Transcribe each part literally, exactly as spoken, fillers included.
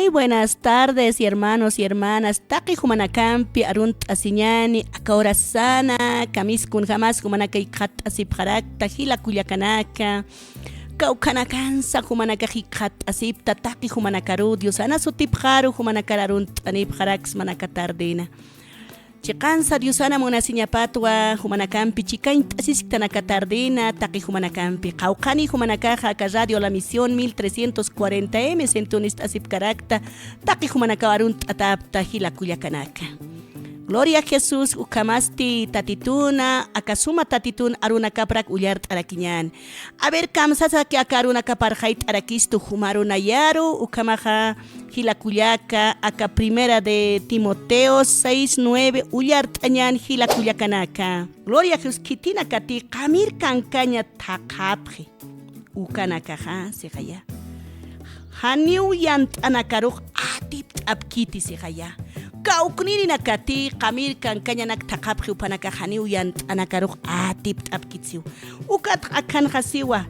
Muy buenas tardes, hermanos y hermanas. Taqi jumanakampi arunt'asiñani, aka hora sana, kamisas kunjamas jumanaka jikxatt'asipxarakta, jila kullakanaka. Kawkhanakansa jumanaka jikxatt'asipta, taqi jumanakaru, Diosana sutipxaru, jumanakar arunt'anipxaraksma aka tardena. Chiqansa Diosana munasiñapatwa, jumanakampi chikañt'asisktan aka tardena, taqi jumanakampi. Qawqhani jumanakaxa aka Radio La Misión mil trescientos cuarenta M sintonist'asipkarakta, taqi jumanakaw arunt'atapta, jila kullakanaka. Gloria a Jesús, ukhamasti Tatituna, aka suma Tatitun arunakaprak ullart'arakiñän. A ver, kamsasaki aka arunakapar jayt'arakistu, juma arunayaru, ukhamaxa jila kullaka, aka Primera de Timoteo seis nueve ullart'añän, jila kullakanaka. Gloria a Jesús, khitinakati qamir kankaña thaqhapxi. Ukanakaxa, sixaya. Janiw yant'anakarux atipt'apkiti, sixaya. Kawknirinakati qamir kankañanak thaqhapxi, upanakax janiw yant'anakarux atipt'apkit siw. Ukat akhanxa siwa,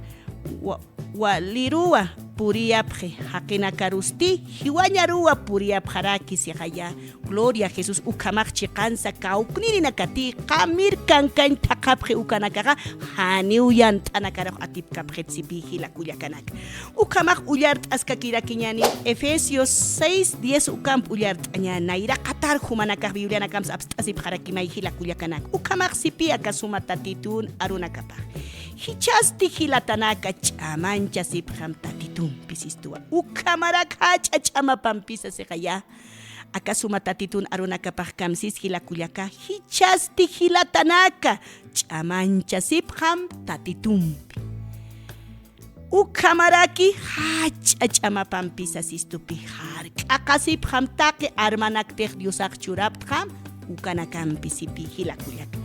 wa-, waliruwa puriyapxi, jaqinakarusti jiwañaruwa puriyapxaraki, sixaya. Gloria a Jesús, ukhamax chiqansa kawknirinakati qamir kankañ thaqhapxi, ukanakaxa janiw yant'anakarux atipkapxit sipï, jila kullakanaka. Ukhamax ullart'askakirakiñäni Efesios seis diez, ukamp ullart'añä, nayraqatar jumanakax Biblianakamsa apst'asipxarakimay, jila kullakanaka. Ukhamax sipï aka suma Tatitun arunakapax. Jichhasti jilatanaka ch'amañchasipxam Tatitumpi, sistuwa. Ukhamarak jach'a ch'amapampisa, sixaya. Aka suma Tatitun arunakapax kamsis, jila kullaka, jichhasti jilatanaka ch'amañchasipxam Tatitumpi. Ukhamaraki jach'a ch'amapampisa, sistupi, jark'aqasipxam taqi armanaktix Diosax churaptxam, ukanakampi sipï, jila kullaka.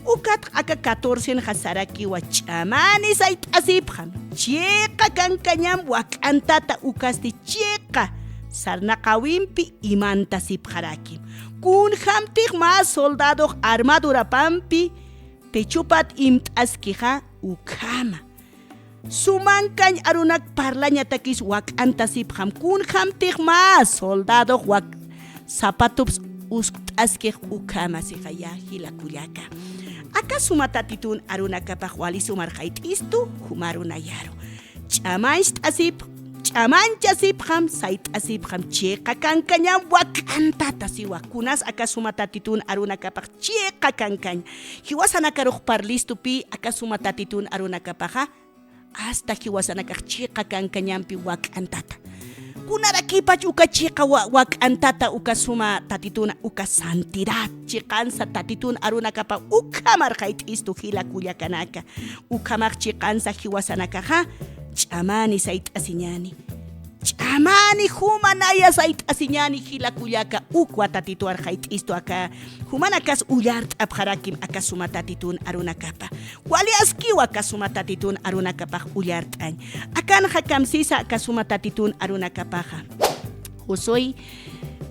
Ukatx aka catorcenxa sarakiwa, ch'amani sayt'asipxam, chiqa kankañam wak'antata, ukasti chiqa sarnaqäwimpi imantasipxarakim. Kunjamtix mä soldadox armadurapampi pechupat imt'askixa, ukhama. Sumankañ arunak parlañatakis wak'antasipxam, kunjamtix mä soldadox wak-, zapatups uskt'askix, ukhama, sixaya, jila kullaka. Aka suma Tatitun arunakapax wali sumar jayt'istu, juma arunayaru. Ch'amañcht'asip-, ch'amañchasipxam, sayt'asipxam, chiqa kankañam wak'antata, siwa. Kunas aka suma Tatitun arunakapax chiqa kankañ. Jiwasanakarux parlistupï aka suma Tatitun arunakapaxa, hasta jiwasanakax chiqa kankañampi wak'antata. Kunarakipach uka chiqa wa-, wak'antata uka suma Tatitun, uka santidad, chiqansa Tatitun arunakapa ukhamar jayt'istu, jila kullakanaka. Ukhamax chiqansa jiwasanakaxa ch'amani sayt'asiñäni. Ch'amani jumanaya sayt'asiñäni, jila kullaka, ukwa Tatituwar jayt'istu aka jumanakas ullart'apxarakim aka suma Tatitun arunakapa. Wali askiwa aka suma Tatitun arunakapax ullart'añ. Akanxa kamsisa aka suma Tatitun arunakapaxa. Josué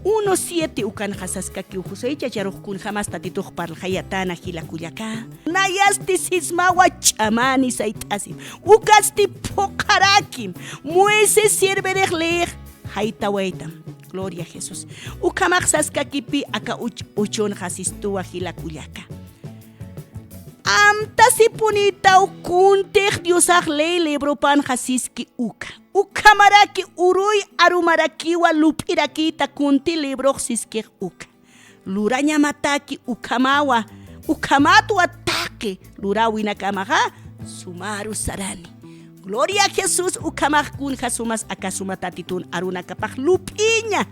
uno siete ukanxa saskakiw, Josué chacharux kunjamas Tatitux parlxayatäna, jila kullaka. Nayasti sismawa ch'amani sayt'asip. Ukatsti phuqharakim. Moisés sirvirix leyix jaytawaytam. Gloria a Jesús. Ukhamax saskakipï aka uch-, uchunxa sistuwa, jila kullaka. Amtasipunïtaw kuntix Diosax ley libropanxa siski uka. Ukhamaraki uruy arumarakiwa lup'irakïta kunti librox siskix uka. Lurañamataki ukhamawa, ukhamatwa taqi luräwinakamaxa sumaru sarani. Gloria a Jesús, ukhamax kunja sumas aka suma Tatitun arunakapax lup'iña.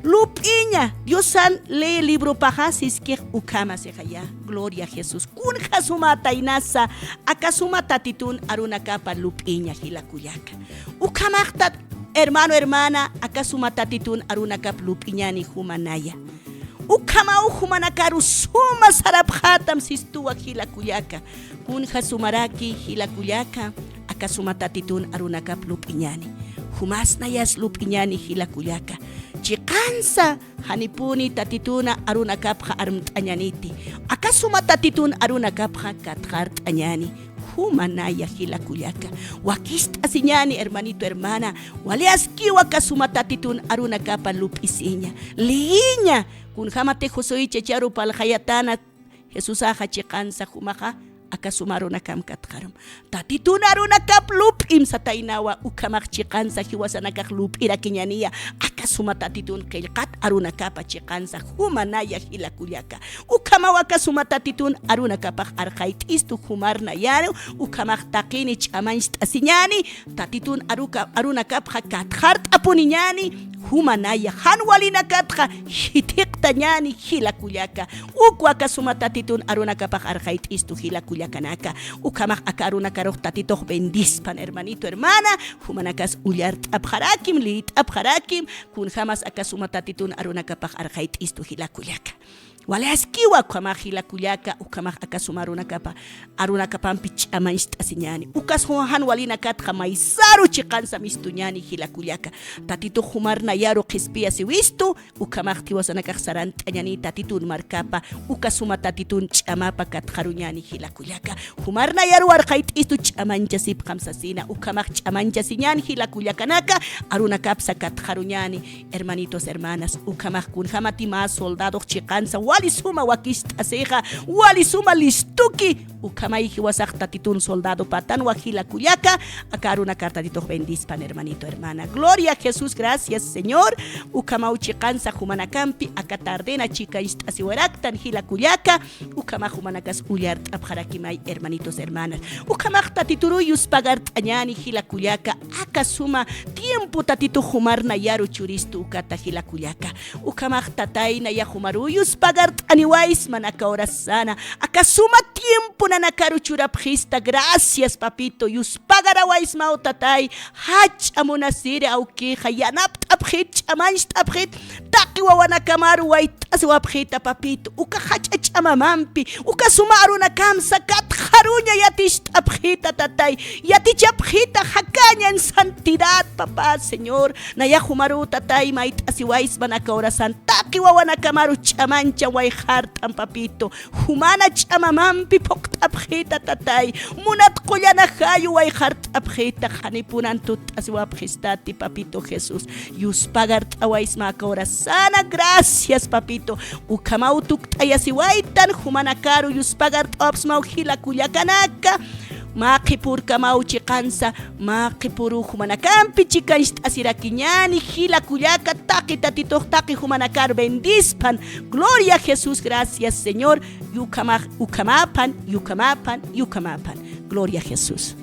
Lup'iña, Diosan ley libropaxa siskix ukhama, sixaya. Gloria a Jesús. Kunja sumätaynasa aka suma Tatitun arunakapa lup'iña, jila kullaka. Ukhamaxtat, hermano, hermana, aka suma Tatitun arunakap lup'iñäni jumanaya. Ukhamaw jumanakaru suma sarapxätam sistuwa, jila kullaka. Kunja sumaraki, jila kullaka, aka suma Tatitun arunakap lup'iñäni. Jumas nayas lup'iñäni, jila kullaka. Chiqansa janipuni Tatituna arunakapxa armt'añäniti. Aka suma Tatitun arunakapxa katxart'añäni. Jumanaya jila kullaka. Wakist'asiñäni, hermanito, hermana. Wali askiwa aka suma Tatitun arunakapa lup'isiña. Liyiña. Kunjämati Josué chacharu parlxayatäna, Jesusaxa chiqansa jumaxa aka suma arunakam katxarum. Tatitun arunakap lup'im sataynawa, ukhamax chiqansa jiwasanakax lup'irakiñaniya. Aka suma Tatitun qillqat arunakapa chiqansa jumanaya jila kullaka. Ukhamaw aka suma Tatitun arunakapax arxayt'istu jumar nayaru, ukhamax taqini ch'amancht'asiñäni, Tatitun aruka-, arunakapxa katxart'apuniñäni, jumanaya jan walinakatxa jithiqtañäni jila kullaka. Ukwa aka suma Tatitun arunakapax arxayt'istu jila kullakanaka. Ukhamax aka arunakarux Tatitux bendispan, hermanito, hermana, jumanakas ullart'apxarakim, liyt'apxarakim, kunjämas aka suma Tatitun arunakapax arxayt'istu jila kullaka. Wali askiwa ukhamax jila kullaka, ukhamax aka suma arunakapa, arunakapampi ch'amancht'asiñäni. Ukas jan walinakatxa maysaru chiqansa mistuñäni jila kullaka. Tatitux jumar nayaru qhispiyasiwistu, ukhamax jiwasanakax sarant'añäni Tatitun markapa, uka suma Tatitun ch'amapa katxaruñäni jila kullaka. Jumar nayaru arxayt'istu ch'amanchasipxam sasina, ukhamax ch'amanchasiñäni jila kullakanaka, arunakapsa katxaruñäni, hermanitos, hermanas, ukhamax kunjämati mä soldadox chiqansa wali suma wakist'asixa, wali suma listuki, ukhamay jiwasax Tatitun soldado patanwa jila kullaka, aka arunakar Tatitux bendispan, hermanito, hermana. Gloria a Jesús, gracias, Señor. Ukhamaw chiqansa jumanakampi aka tardena chikancht'asiwaraktan jila kullaka, ukhamax jumanakas ullart'apxarakimay, hermanitos, hermanas. Ukhamax Tatituru yuspagart'añäni jila kullaka, aka suma tiempo Tatitux jumar nayaru churistu ukata jila kullaka. Ukhamax Tatay naya jumaru yuspagart'aniwaysma aka horas säna, aka suma tiempo nanakaru churapxista. Gracias, papito, yuspagarawaysmaw Tatay, jach'a munasiri awkixa, yanapt'apxit, ch'amancht'apxit, taqi wawanakamaru wayt'asiwapxita, papito, uka jach'a ch'amamampi, uka suma arunakamsa katxaruña yaticht'apxita, Tatay, yatichapxita, jakäñan santidad, papá, Señor, naya jumaru, Tatay, mayt'asiwaysma aka horas säna, taqi wawanakamaru ch'amanchan wayxart'an, papito, jumana ch'amamampi phuqt'apxita, Tatay, munat qullan ajayu wayxart'apxita, janipunan tutt'asiwapxistati, papito Jesús. Yuspagart'awaysma aka horas säna, gracias, papito. Ukhamaw tukt'ayasiwaytan, jumanakaru yuspagart'awapxsmaw jila kullakanaka. Mä qhipürkamaw chiqansa, mä qhipüru jumanakampi chikancht'asirakiñäni jila kullaka, taqi Tatitux taqi jumanakar bendispan. Gloria a Jesús, gracias, Señor. Ukhamax, ukhamapan, ukhamapan, ukhamapan. Gloria a Jesús.